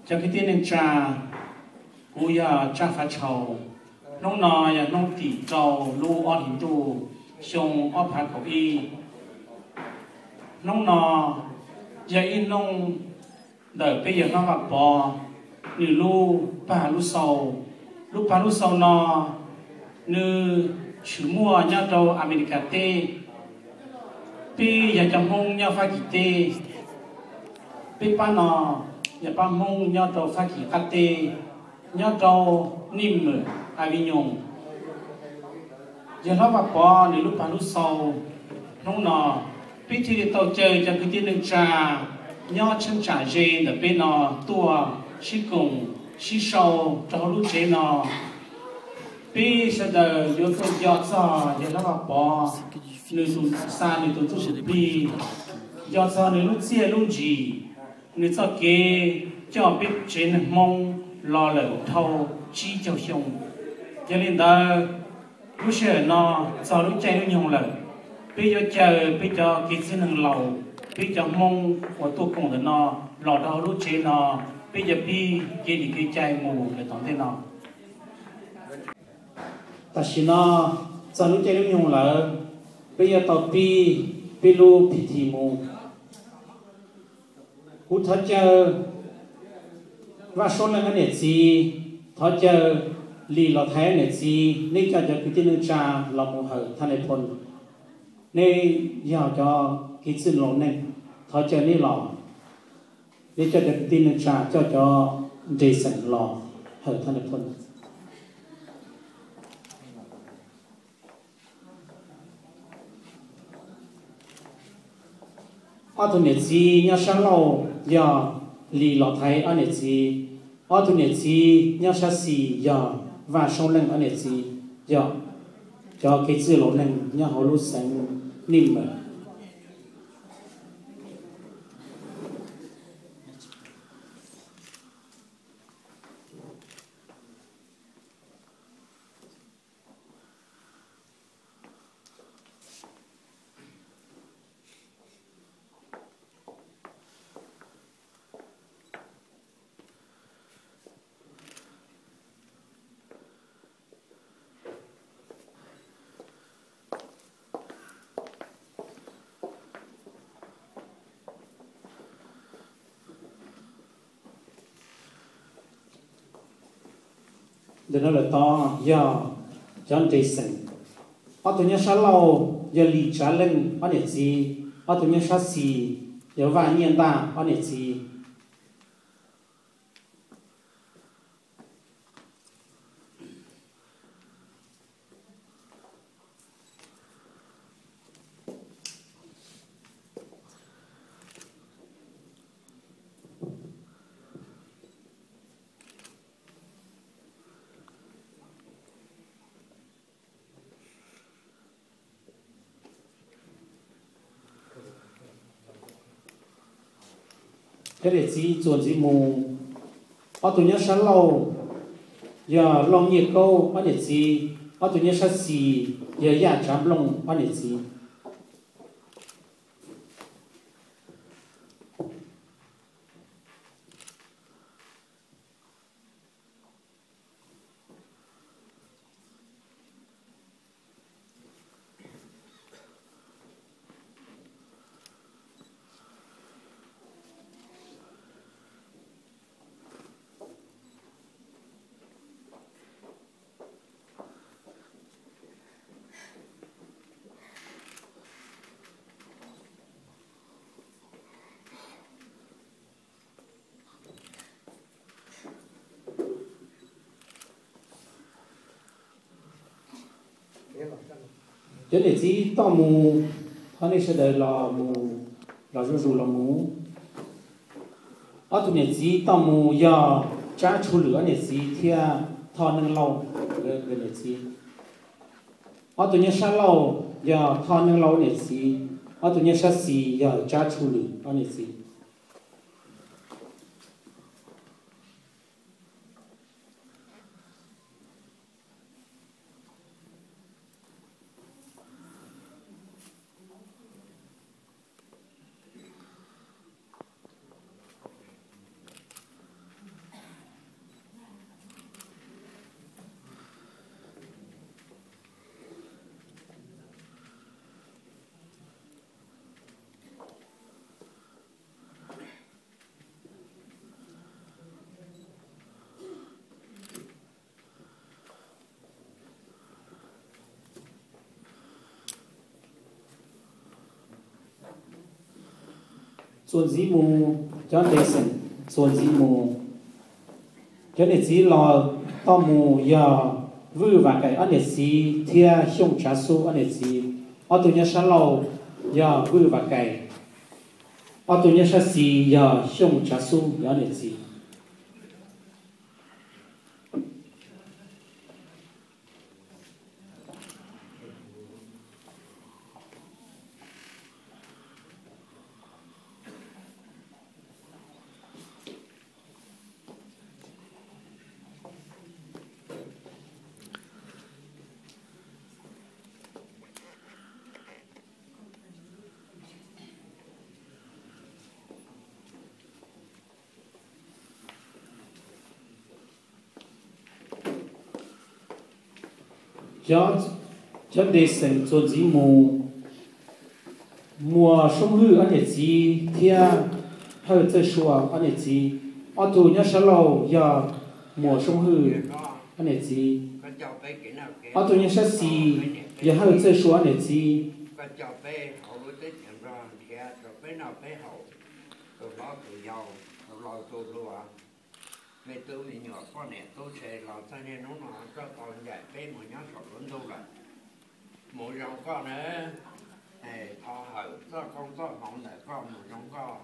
Cov kwv tij neej tsa, kuv yog Tsab Fav Tshau. Hnub no yog hnub tim rau lub ob hlis ntuj xyoo ob phav kaum ib. Hnub no yog ib hnub ntawm peb yawg hlob Vaj Pov nws lub pag lub xau. Lub pag lub xau no nws tshwm muaj nyob rau Amelikas teb. Peb yog cov Hmoob nyob Fab Kis teb. Peb pab no yog pab Hmoob nyob rau Fab Kis qab teb, nyob rau Nij Mem, Avis Nyoos. Yawg hlob Vaj Pov nws lub pag lub xau hnub no, peb thiaj li tau caw cov kwv tij neej tsa nyob cheeb tsam ze ntawm peb no tuaj sib koom sib sau rau hauv lub tsev no. Peb sawv daws yuav tuaj nco txog yawg hlob Vaj Pov nws tus, xa nws tus ntsuj plig, nco txog nws lub txiaj lub ntsig, nws txoj kev coj peb tsev neeg Hmoob los lawm dhau tsib caug xyoo. Yog li ntawd, lub sij hawm no txog lub caij lub nyoog lawm, peb yuav caw peb cov kev txwj neeg laus, peb cov Hmoob uas tuaj koom ntawm no los rau hauv lub tsev no, peb yuav pib kev dim kev cai mus lawm tom ntej no. Tam sim no txog lub caij lub nyoog lawm, peb yuav tau pib peb lub phim thim mus. Kuv thov caw Vaj Suab Leej ob niam txiv, thov caw Lis Los Thaiv ob niam txiv, neb coj cov kwv tij neej tsa los mus hawm Thaj Nais Phoo. Neb yog cov kev txwj laus neeg, thov caw neb los. Neb coj cov kwv tij neej tsa, coj cov nres xeem los hawm Thaj Nais Phoo. Ob tug niam txiv nyob sab laug yog Lis Los Thaiv ob niam txiv. Ob tug niam txiv nyob sab xis yog Vaj Suab Leej ob niam txiv, yog cov kev txwj laus neeg nyob hauv lub xeev Nij Mem. Ntawm no lawm tod yog cov nres xeem. Ob tug nyob sab laug yog Lis Tsav Leej ob niam txiv, ob tug nyob sab xis yog Vaj Nyiaj Ntaj ob niam txiv. Cov niam txiv txuas ntxiv mus, ob tug nyob sab laug yog Lauj Nyiaj Kaub ob niam txiv, ob tug nyob sab xis yog Yaj Tsav Nplooj ob niam txiv. Cov niam txiv toj mus, thov nej sawv daws los mus, los zuj zus los mus. Ob tug niam txiv toj mus yog Tsab Tshu Lwm ob niam txiv thiab Thoj Neej Lauj nkawd niam txiv. Ob tug nyob sab laug yog Thoj Neej Lauj niam txiv, ob tug nyob sab xis yog Tsab Tshu Lwm ob niam txiv. Txuas ntxiv mus, cov nres xeem txuas ntxiv mus, cov niam txiv los tau mus yog Vwj Vam Kaim ob niam txiv thiab Xyooj Tsav Xub ob niam txiv. Ob tug nyob sab laug yog Vwj Vam Kaim, ob tug nyob sab xis yog Xyooj Tsav Xub ob niam txiv. Cov nres xeem txuas ntxiv mus, Muas Soob Hwj ob niam txiv thiab Hawj Txawj Sua ob niam txiv. Ob tug nyob sab laug yog Muas Soob Hwj ob niam txiv, ob tug nyob sab xis yog Hawj Txawj Sua ob niam txiv. Peb hauv lub teb chaws Nplog nrhiav rau peb noj peb haus, tus hlob tus yau, tus laus tus hluas, me tub me nyuam, poj niam tub se los txog niaj hnub no koj tau ncaim peb mus nyob saum lub ntuj lawm. Mus zoo koj na, thov hawm txoj koob txoj hmoov ntawm koj mus zoo koj.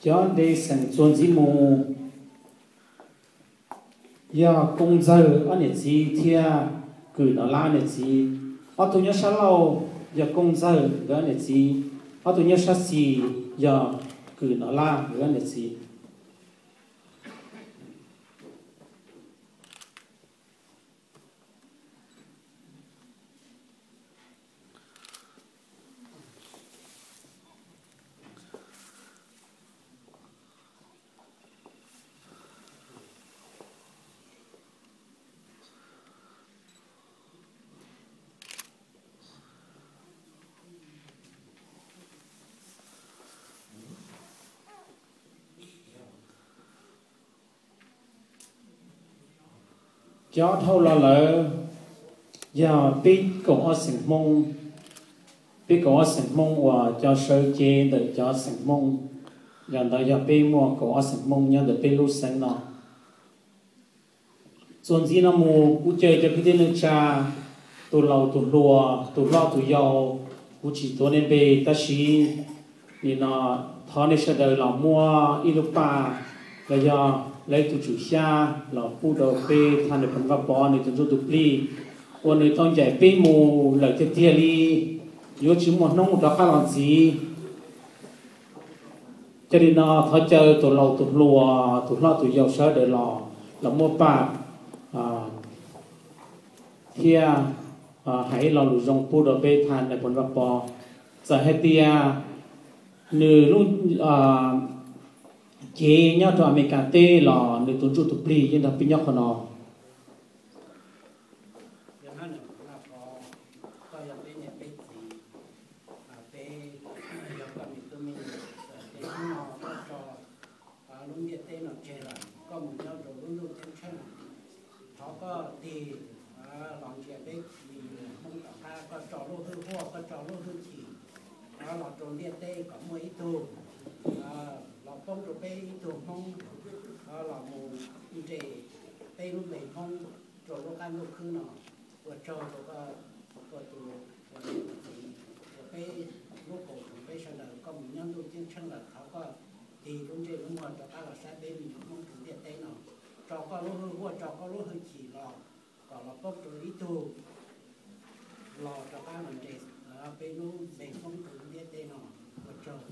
Cov nres xeem txuas ntxiv mus, yog Koob Ntxawg ob niam txiv thiab Kws Nov Lab ob niam txiv. Ob tug nyob sab laug yog Koob Ntxawg nkawd ob niam txiv, ob tug nyob sab xis yog Kws Nov Lab nkawd ob niam txiv. Cov dhau los lawm yog peb kaum ob xeem Hmoob, peb kaum ob xeem Hmoob uas cov sawv cev ntawm cov xeem Hmoob. Yog ntawd yog peb muaj kaum ob xeem Hmoob nyob ntawm peb lub xeev no. Txuas ntxiv no mus kuv caw cov kwv tij neej tsa, tus laus tus hluas, tus hlob tus yau, kuv tsis tuav nej npe, tab sis nim no thov nej sawv daws los muab ib lub paj los yog lawv tus tswm xyab los pub rau peb thaj nais phoo Vaj Pov nws tus ntsuj tus plig uas nws tau ncaim peb mus lawm tiag tiag li, yuav tsis muaj hnub rov qab los ntxiv. Ces li no thov caw tus laus tus hluas, tus hlob tus yau sawv daws los, los muab paj thiab hais ib lo lus zoo pub rau peb thaj nais phoo Vaj Pov. Txawm hais tias nws lub cev nyob rau Amelikas teb los nws tus ntsuj tus plig yeej nrog peb nyob qhov no. Yog hab na, koj yog peb niam peb txiv, peb yog koj me tub me nyuam, txawm hnub no koj tso lub ntiaj teb no tseg lawm, koj mus nyob rau lub ntuj ceeb tsheej, thov koj tig los ntsia peb Hmoob tom qab, koj tso lub hwj huaj, koj tso lub hwj chim los rau ntiaj teb kom muaj ib tug los poob rau peb ib tug Hmoob los mus nres peb lub npe Hmoob rau lub qab ntuj khwb no. Ua tsaug rau koj, ua tus, ua niam ua txiv, ua peb lub koom tsoom peb sawv daws, koj mus nyob ntuj ceeb tsheej lawm, thov koj tig lub ntsej lub muag rov qab los saib peb me nyuam Hmoob rau ntiaj teb no. Tso koj lub hwj huaj, tso koj lub hwj chim los kom los poob rau ib tug los rov qab los nres peb lub npe Hmoob rau ntiaj teb no. Ua tsaug.